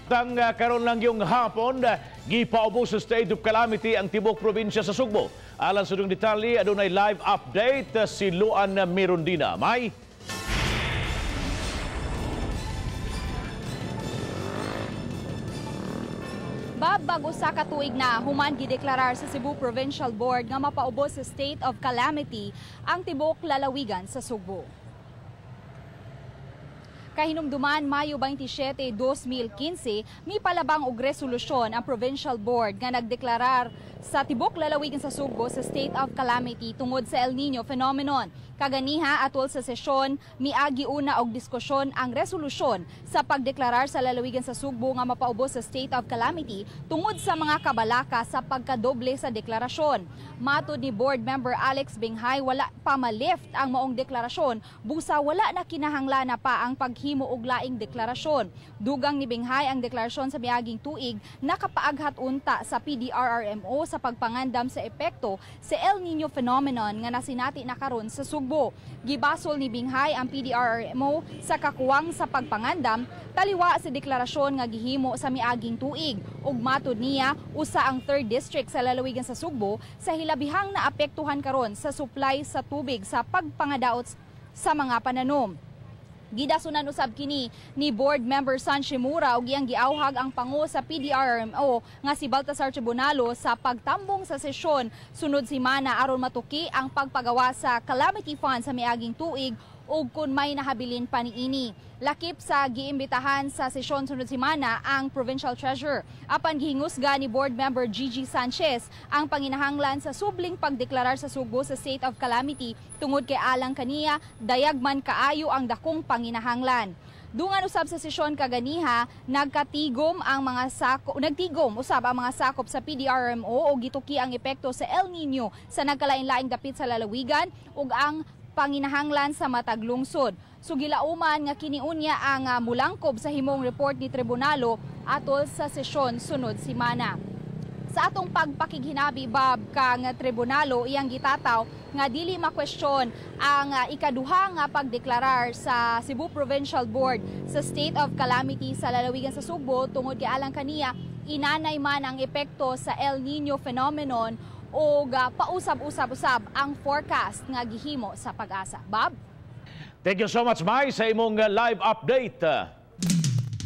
Tang karon lang yung hapon, gipaubos sa state of calamity ang tibok probinsya sa Sugbo. Alang sa dong detalye, adunay live update si Luan Mirundina. May Bab, bago sa katuig na human gideklarar sa Cebu Provincial Board nga mapaubos sa state of calamity ang tibok lalawigan sa Sugbo. Kahinumduman Mayo 27, 2015, mipalabang og resolusyon ang Provincial Board nga nagdeklarar sa tibok lalawigan sa Sugbo sa state of calamity tungod sa El Nino phenomenon. Kaganiha atol sa sesyon, miagi una og diskusyon ang resolusyon sa pagdeklarar sa lalawigan sa Sugbo nga mapaubos sa state of calamity tungod sa mga kabalaka sa pagkadoble sa deklarasyon. Matod ni Board Member Alex Binghay, wala pa malift ang maong deklarasyon busa wala na kinahanglan na pa ang paghimo og laing deklarasyon. Dugang ni Binghay, ang deklarasyon sa miaging tuig nakapaaghat unta sa PDRRMO sa pagpangandam sa epekto sa El Nino phenomenon nga nasinati na karon sa Sugbo. Gibasol ni Binghay ang PDRRMO sa kakuwang sa pagpangandam taliwa sa deklarasyon nga gihimo sa miaging tuig. Ug matud niya, usa ang 3rd district sa lalawigan sa Sugbo sa hilabihang naapektuhan karon sa supply sa tubig sa pagpangadaot sa mga pananom. Gidasunan usab kini ni Board Member San Shimura ug iyang giawhag ang pango sa PDRRMO nga si Baltasar Tribunalo sa pagtambong sa sesyon sunod semana aron matuki ang pagpagawa sa Calamity Fund sa miaging tuig ug kun may nahabilin pa niini. Lakip sa giimbitahan sa sesyon sunod semana ang Provincial Treasurer. Apan gihingusga ni Board Member Gigi Sanchez ang panginahanglan sa subling pagdeklarar sa Sugbo sa state of calamity tungod kay alang kaniya dayag man kaayo ang dakong panginahanglan. Dungan usab sa sesyon kaganiha, nagkatigom ang mga sakop, nagtigom usab ang mga sakop sa PDRMO og gituki ang epekto sa El Nino sa nagkalain-laing dapit sa lalawigan ug ang panginahanglan sa matag lungsod. Sugilauman nga kiniunya ang mulangkob sa himong report ni Tribunalo atol sa sesyon sunod semana. Sa atong pagpakighinabi, Bob, kang Tribunalo iyang gitataw nga dili makwestiyon ang ikaduha nga pagdeklarar sa Cebu Provincial Board sa state of calamity sa lalawigan sa Sugbo tungod kay alang kaniya inanay man ang epekto sa El Nino phenomenon o pausab-usab-usab ang forecast nga gihimo sa Pag-asa. Bob? Thank you so much, Mai, sa imong live update.